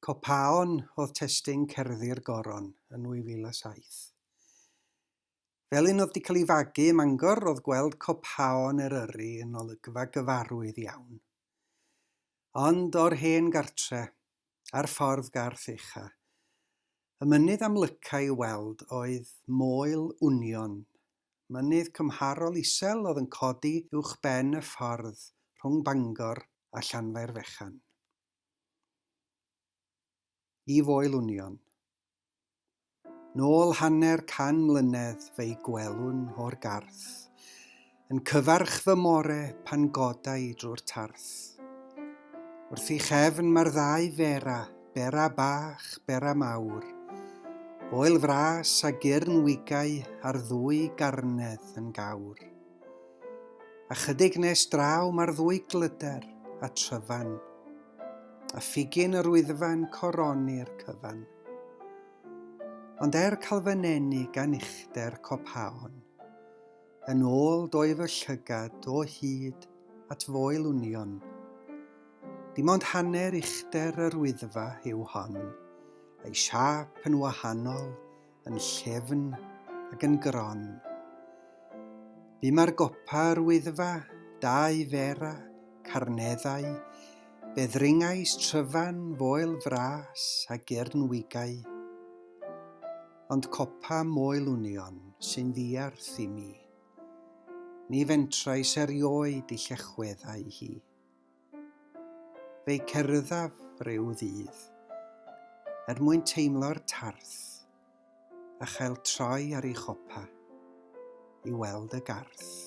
Copaon oedd testun Cerddi'r Goron yn 2007. Fel un oedd 'di cael ei fagu ym Mangor, roedd gweld copaon Eryri yn olygfa gyfarwydd iawn. Ond o'r hen gartre, ar ffordd Garth Ucha, y mynydd amlyca i'w weld oedd Moel Wnion, mynydd cymharol isel oedd yn codi uwchben y ffordd rhwng Bangor a Llanfairfechan. I Foel Wnion. Nôl hanner can mlynedd fe'i gwelwn o'r garth, yn cyfarch fy more pan goda i drwy'r tarth. Wrth ei chefn mae'r ddau fera, bera bach, bera mawr, oel fras a gyrn wigau a'r ddwy garnedd yn gawr. A chydig nes draw mae'r ddwy glyder a tryfan, a phigyn yr wyddfa'n coroni'r cyfan. Ond er cael fy nenu gan uchder copaon, yn ôl doi fy llygad o hyd at foel union. Dim ond hanner uchder yr wyddfa yw hon, a'i siâp yn wahanol, yn llefn ac yn gron. Bum ar gopa yr Wyddfa, dau fera, carneddau, fe ddringais tryfan foel fras a gyrn wigau. Ond copa Moel Wnion sy'n ddiarth i mi. Ni fentrais erioed i llechweddau hi. Fe'i cerddaf ryw ddydd, er mwyn teimlo'r tarth a chael troi ar ei chopa i weld y garth.